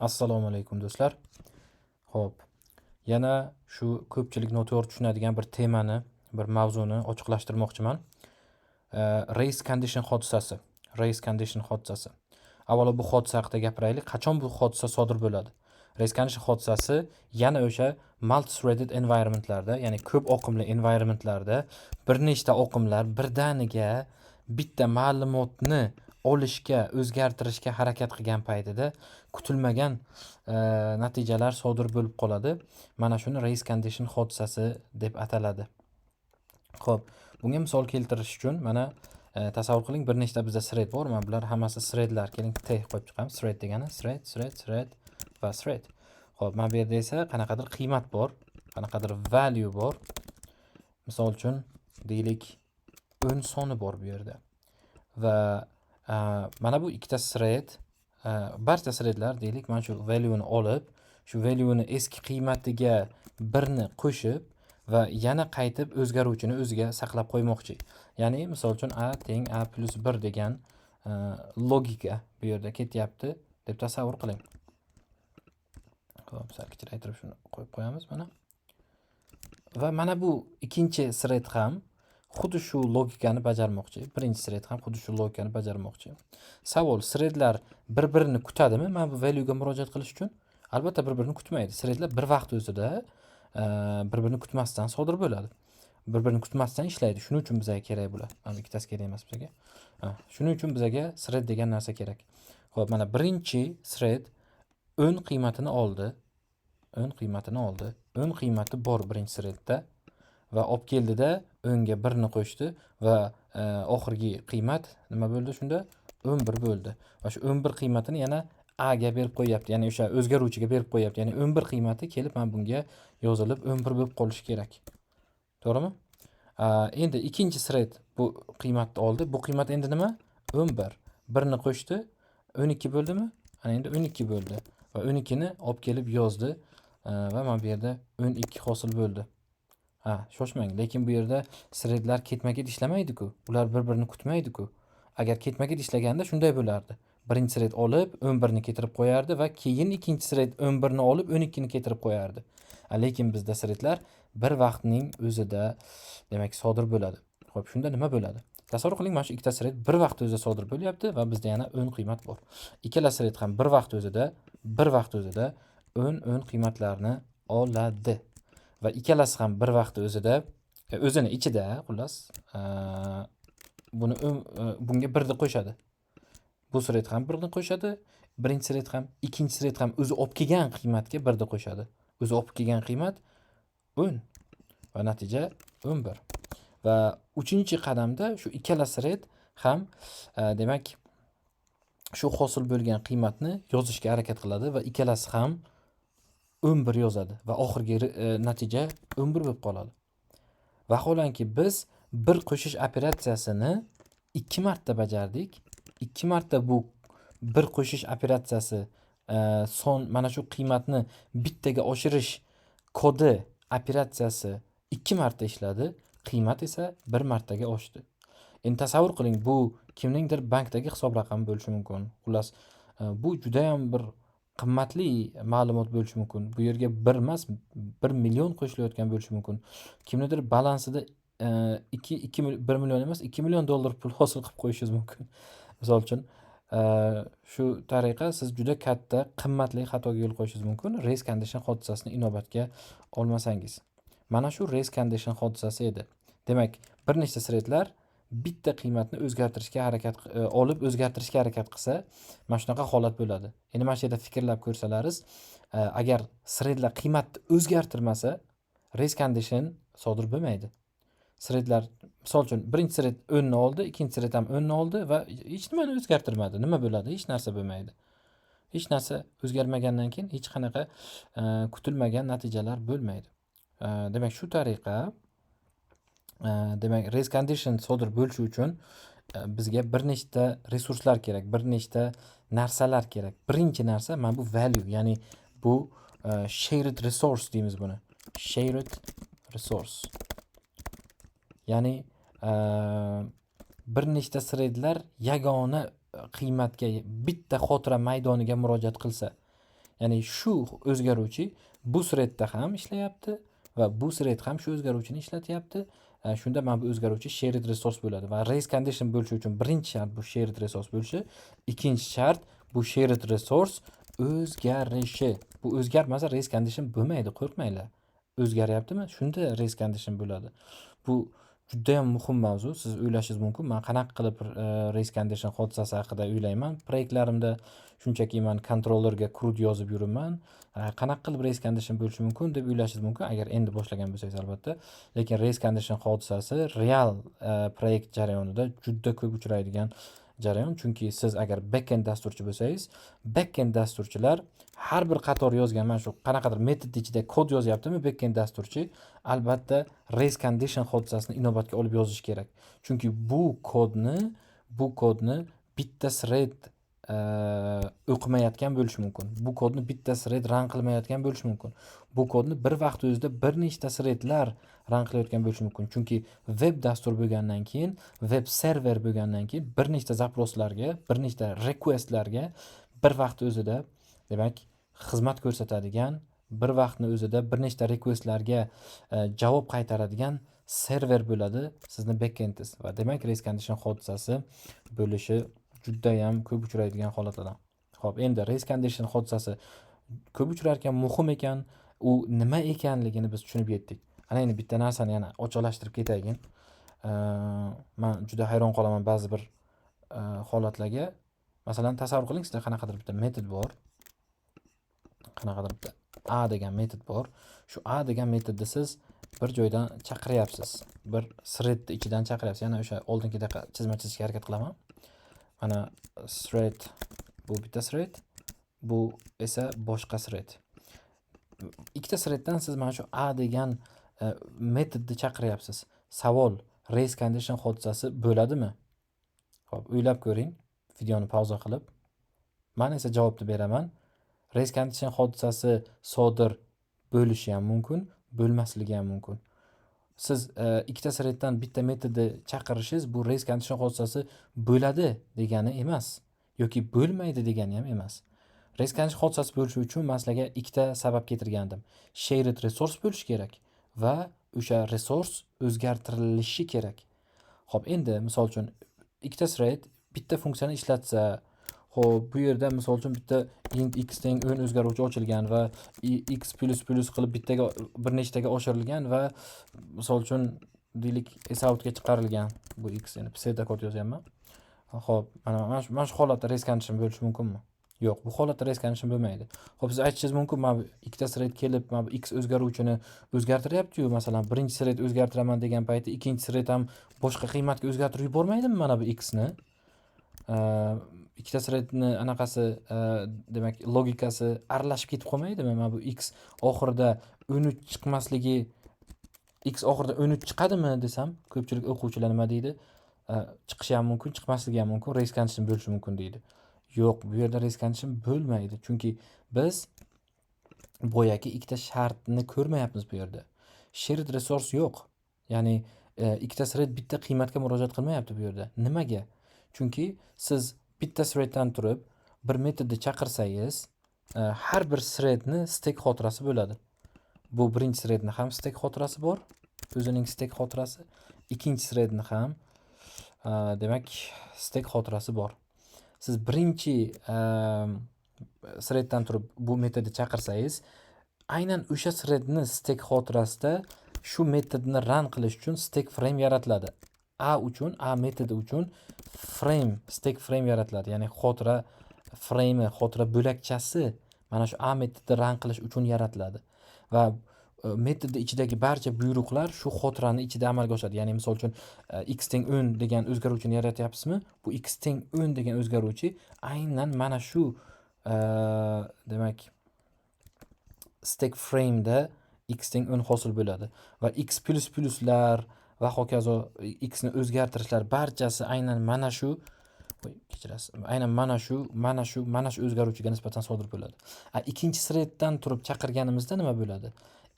Assalomu alaykum, do'stlar. Xo'p, yana shu ko'pchilik noto'g'ri tushunadigan bir temani, bir mavzuni ochiqlashtirmoqchiman. Race condition hodisasi. Race condition hodisasi. Avvalo bu hodisa haqida gapiraylik. Qachon bu hodisa sodir bo'ladi? Race condition hodisasi yana o'sha multi-threaded environmentlarda, ya'ni ko'p oqimli environmentlarda bir nechta oqimlar birdaniga bitta ma'lumotni olishga, o'zgartirishga harakat qilgan paytida kutilmagan natijalar sodir bo'lib qoladi. Mana shuni race condition hodisasi deb ataladi. Xo'p, bunga misol keltirish uchun mana tasavvur qiling, bir nechta bizda thread bor. Mana bular hammasi threadlar. Keling, T qo'yib chiqamiz. Thread degani thread, thread, thread va thread. Xo'p, mana bu yerda esa qanaqadir qiymat bor, qanaqadir value bor. Misol uchun, deylik, 10 soni bor bu yerda. Va mana bu ikkita thread, barcha threadlar, deylik, mana shu value ni olib, shu value ni eskiqiymatiga birni qo'shib va yana qaytib o'zgaruvchini o'ziga saqlab qo'ymoqchi. Ya'ni, misol uchun, a teng a plus 1 degan logika bu yerda ketyapti deb tasavvur qiling. Xo'p, sal kichraytirib shuni qo'yib qo'yamiz mana. Va mana bu ikkinchi thread ham xuddi shu logikani bajarmoqchi. Birinchi thread ham xuddi shu logikani bajarmoqchi. Savol: threadlar bir-birini kutadimi mana bu value ga murojaat qilish uchun? Albatta, bir-birini kutmaydi. Threadlar bir vaqt o'zida bir-birini kutmasdan sodir bo'ladi. Bir-birini kutmasdan ishlaydi. Shuning uchun bizga kerak bular. Mana ikkitasi kerak emas bizga. Ha, shuning uchun bizga thread degan narsa kerak. Xo'p, mana birinchi thread 10 qiymatini oldi. 10 qiymatini oldi. 10 qiymati bor birinchi threadda va olib keldida 10 ga 1 ni qo'shdi va oxirgi qiymat nima bo'ldi shunda? 11 bo'ldi. Va shu 11 qiymatini yana a ga berib qo'yyapti, ya'ni o'sha o'zgaruvchiga berib qo'yyapti. Ya'ni 11 qiymati kelib mana bunga yozilib, 11 bo'lib qolishi kerak, to'g'rimi? Endi ikkinchi thread bu qiymatni oldi. Bu qiymat endi nima? 11. Birni qo'shdi, 12 bo'ldimi? Ana endi 12 bo'ldi va 12 ni olib kelib yozdi va mana bu yerda 12 hosil bo'ldi. Ha, shoshmang, lekin bu yerda threadlar ketma ket ishlamaydi-ku, ular bir birini kutmaydi-ku. Agar ketma ket ishlaganda shunday bo'lardi: birinchi thread olib 11 ni keltirib qo'yardi va keyin ikkinchi thread 11 ni olib 12 ni keltirib qo'yardi. Lekin bizda threadlar bir vaqtning o'zida, demak, sodir bo'ladi. Xo'p, shunda nima bo'ladi? Tasavvur qiling, mana shu ikkita thread bir vaqt o'zida sodir bo'lyapti va bizda yana 10 qiymat bor. Ikkala thread ham bir vaqt o'zida 10 10 qiymatlarni oladi va ikkalasi ham bir vaqt o'zida o'zini ichida, xullas, buni bunga birni qo'shadi. Bu thread ham birni qo'shadi, birinchi thread ham, ikkinchi thread ham o'zi olib kelgan qiymatga birni qo'shadi. O'zi olib kelgan qiymat 10 va natija 11. Va uchinchi qadamda shu ikkala thread ham demak, shu hosil bo'lgan qiymatni yozishga harakat qiladi va ikkalasi ham 11 yozadi va oxirgi natija 11 bo'lib qoladi. Vaholanki, biz bir qo'shish operatsiyasini ikki marta bajardik. Ikki marta bu bir qo'shish operatsiyasi, son, mana shu qiymatni bittaga oshirish kodi operatsiyasi ikki marta ishladi, qiymat esa bir martaga oshdi. Endi tasavvur qiling, bu kimningdir bankdagi hisob raqami bo'lishi mumkin. Xullas, bu judayam bir qimmatli ma'lumot bo'lishi mumkin. Bu yerga bir emas, 1 million qo'shilayotgan bo'lishi mumkin. Kimnidir balansida ikki ikki 1 million emas, 2 million dollar pul hosil qilib qo'yishingiz mumkin, misol uchun. Shu tariqa siz juda katta qimmatli xatoga yo'l qo'yishingiz mumkin, race condition hodisasini inobatga olmasangiz. Mana shu race condition hodisasi edi. Demak, bir nechta threadlar bitta qiymatni o'zgartirishga harakat olib o'zgartirishga harakat qilsa, mana shunaqa holat bo'ladi. Endi mana shu yerda fikrlab ko'rsalaringiz, agar threadlar qiymatni o'zgartirmasa, race condition sodir bo'lmaydi. Threadlar, misol uchun, birinchi thread 10 ni oldi, ikkinchi thread ham 10 ni oldi va hech nimani o'zgartirmadi. Nima bo'ladi? Hech narsa bo'lmaydi. Hech narsa o'zgarmagandan keyin hech qanaqa kutilmagan natijalar bo'lmaydi. Demak, shu tariqa, demak, race condition sodir bo'lishi uchun bizga bir nechta resurslar kerak, bir nechta narsalar kerak. Birinchi narsa mana bu value, ya'ni bu shared resource deymiz buni. Shared resource, ya'ni bir nechta threadlar yagona qiymatga, bitta xotira maydoniga murojaat qilsa. Ya'ni shu o'zgaruvchi bu threadda ham ishlayapti va bu thread ham shu o'zgaruvchini ishlatyapti. Shunda mana bu o'zgaruvchi shared resource bo'ladi va race condition bo'lishi uchun birinchi shart bu shared resource bo'lishi, ikkinchi shart bu shared resource o'zgarishi. Bu o'zgarmasa, race condition bo'lmaydi, qo'rqmanglar. O'zgaryaptimi? Shunda race condition bo'ladi. Bu judayam muhim mavzu. Siz o'ylashingiz mumkin, man qanaqa qilib race condition hodisasi haqida o'ylayman proyektlarimda, shunchaki man kontrollerga CRUD yozib yuribman, qanaqa qilib race condition bo'lishi mumkin deb o'ylashingiz mumkin, agar endi boshlagan bo'lsangiz, albatta. Lekin race condition hodisasi real proyekt jarayonida juda ko'p uchraydigan jarayon, chunki siz agar backend dasturchi bo'lsangiz, backend dasturchilar har bir qator yozgan mana shu qanaqadir metod ichida kod yozyaptimi backend dasturchi, albatta race condition hodisasini inobatga olib yozish kerak, chunki bu kodni bitta thread o'qimayotgan bo'lishi mumkin, bu kodni bitta thread run qilmayotgan bo'lishi mumkin, bu kodni bir vaqt o'zida bir nechta threadlar run qilayotgan bo'lishi mumkin, chunki veb dastur bo'lgandan keyin, veb server bo'lgandan keyin bir nechta запрос larga, bir nechta requestlarga bir vaqt o'zida, demak, xizmat ko'rsatadigan, bir vaqtni o'zida bir nechta requestlarga javob qaytaradigan server bo'ladi sizni backendingiz va demak, race condition hodisasi bo'lishi judayam ko'p uchraydigan holatlardan. Ho'p, endi race condition hodisasi ko'p uchrar ekan, muhim ekan, u nima ekanligini biz tushunib yetdik. Ana endi bitta narsani yana ochiqlashtirib ketaylik. Man juda hayron qolaman ba'zi bir holatlarga. Masalan, tasavvur qiling, sizda qanaqadir bitta metod bor, qanaqadir bitta a degan metod bor. Shu a degan metodni siz bir joydan chaqiryapsiz, bir threadni ichidan chaqiryapsiz. Yana o'sha oldingidaqa chizma chizishga harakat qilaman. Mana thread, bu bitta thread, bu esa boshqa thread. Ikkita threaddan siz mana shu a degan metodni chaqiryapsiz. Savol: race condition hodisasi bo'ladimi? Ho'p, o'ylab ko'ring, videoni pauza qilib. Man esa javobni beraman: race condition hodisasi sodir bo'lishi ham mumkin, bo'lmasligi ham mumkin. Siz ikkita threaddan bitta metodni chaqirishingiz bu race condition hodisasi bo'ladi degani emas yoki bo'lmaydi degani ham emas. Race condition hodisasi bo'lishi uchun man sizlarga ikkita sabab keltirgandim: shared resource bo'lishi kerak va o'sha resource o'zgartirilishi kerak. Ho'p, endi misol uchun ikkita thread bitta funksiyani ishlatsa, ho'p, bu yerda misol uchun bitta int x teng 10 o'zgaruvchi ochilgan va x plus plus qilib bittaga, bir nechtaga oshirilgan va misol uchun, deylik, soutga chiqarilgan bu x. Endi psevdokod yozyapman. Ho'p, mana shu holatda race condition bo'lishi mumkinmi? Yo'q, bu holatda race condition bo'lmaydi. Ho'p, siz aytishingiz mumkin, mana bu ikkita thread kelib mana bu x o'zgaruvchini o'zgartiryaptiyu, masalan, birinchi thread o'zgartiraman degan payti ikkinchi thread ham boshqa qiymatga o'zgartirib yubormaydimi mana bu x ni? Ikkita threadni anaqasi, demak, logikasi aralashib ketib qolmaydimi? Mana bu x oxirida 13 chiqmasligi, x oxirida 13 chiqadimi desam, ko'pchilik o'quvchilar nima deydi? Chiqishi ham mumkin, chiqmasligi ham mumkin, race condition bo'lishi mumkin deydi. Yo'q, bu yerda race condition bo'lmaydi, chunki biz boyagi ikkita shartni ko'rmayapmiz. Bu yerda shared resource yo'q, ya'ni ikkita thread bitta qiymatga murojaat qilmayapti bu yerda. Nimaga? Chunki siz bitta threaddan turib bir metodni chaqirsangiz, har bir threadni stack xotirasi bo'ladi. Bu birinchi threadni ham stack xotirasi bor, o'zining stack xotirasi, ikkinchi threadni ham, demak, stack xotirasi bor. Siz birinchi threaddan turib bu metodni chaqirsangiz, aynan o'sha threadni stack xotirasida shu metodni run qilish uchun stack frame yaratiladi. A uchun, a metodi uchun frame, stack frame yaratiladi, ya'ni xotira frame, xotira bo'lakchasi mana shu a metodni run qilish uchun yaratiladi va metodni ichidagi barcha buyruqlar shu xotirani ichida amalga oshadi. Ya'ni misol uchun x teng 10 degan o'zgaruvchini yaratyapsizmi, bu x teng 10 degan o'zgaruvchi aynan mana shu, demak, stack frameda x teng 10 hosil bo'ladi va x plus pluslar va hokazo, x ni o'zgartirishlar barchasi aynan mana shu, voy, kechirasiz, aynan mana shu o'zgaruvchiga nisbatan sodir bo'ladi. A ikkinchi threaddan turib chaqirganimizda nima bo'ladi?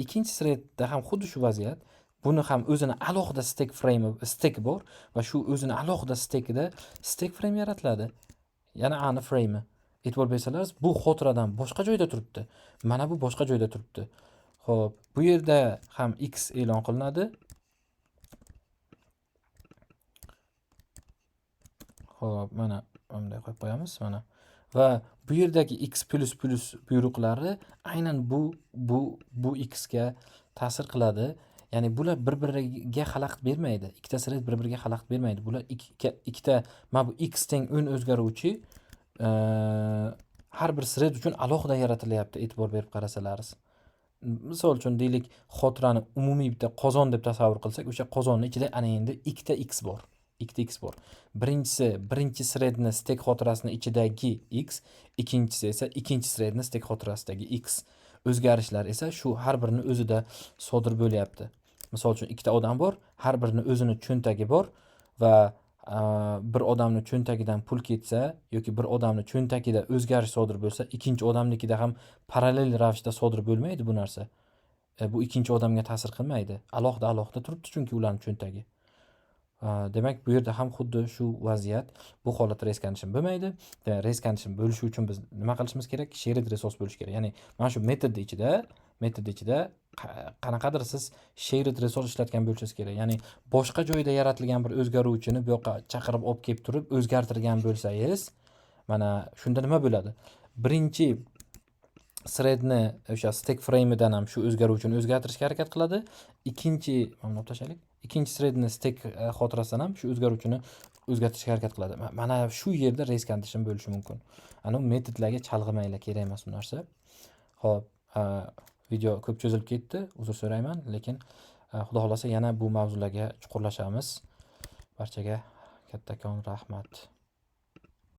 Ikkinchi threadda ham xuddi shu vaziyat. Buni ham o'zini alohida stack frame, stack bor va shu o'zini alohida stackida stack frame yaratiladi, yana ani frame. E'tibor bersangiz, bu xotiradan boshqa joyda turibdi. Mana bu boshqa joyda turibdi. Xo'p, bu yerda ham x e'lon qilinadi. Xo'p, mana bunday qo'yib qo'yamiz mana. Va bu yerdagi x plus plus buyruqlari aynan bu x ga ta'sir qiladi. Ya'ni bular bir-biriga xalaqit bermaydi. Ikkita thread bir-biriga xalaqit bermaydi. Bular ikkita mana bu x teng 10 o'zgaruvchi har bir thread uchun alohida yaratilyapti, e'tibor berib qarasalaringiz. Misol uchun deylik, xotirani umumiy bitta qozon deb tasavvur qilsak, o'sha qozonning ichida ana endi ikkita x bor. Ikkita x bor. Birinchisi birinchi threadni stack xotirasini ichidagi x, ikkinchisi esa ikkinchi threadni stack xotirasidagi x. O'zgarishlar esa shu har birini o'zida sodir bo'lyapti. Misol uchun ikkita odam bor, har birini o'zini cho'ntagi bor va bir odamni cho'ntagidan pul ketsa yoki bir odamni cho'ntagida o'zgarish sodir bo'lsa, ikkinchi odamnikida ham parallel ravishda sodir bo'lmaydi bu narsa. Bu ikkinchi odamga ta'sir qilmaydi. Alohida alohida turibdi chunki ularning cho'ntagi. Demak, bu yerda ham xuddi shu vaziyat, bu holatda race condition bo'lmaydi. Demak, race condition bo'lishi uchun biz nima qilishimiz kerak? Shared resource bo'lishi kerak. Ya'ni mana shu metod ichida qanaqadir siz shared resource ishlatgan bo'lishingiz kerak. Ya'ni boshqa joyda yaratilgan bir o'zgaruvchini bu yoqqa chaqirib olib kelib turib o'zgartirgan bo'lsangiz, mana shunda nima bo'ladi? Birinchi threadni o'sha stack frame'idan ham shu o'zgaruvchini o'zgartirishga harakat qiladi. Ikkinchi, mana buni olib tashlaylik. Ikkinchi threadni stack xotirasidan ham shu o'zgaruvchini o'zgartirishga harakat qiladi. Mana shu yerda race condition bo'lishi mumkin. Ana metodlarga chalg'imanglar, kerak emas bu narsa. Xo'p, video ko'p cho'zilib ketdi, uzr so'rayman, lekin xudo xolasa yana bu mavzularga chuqurlashamiz. Barchaga kattakon rahmat.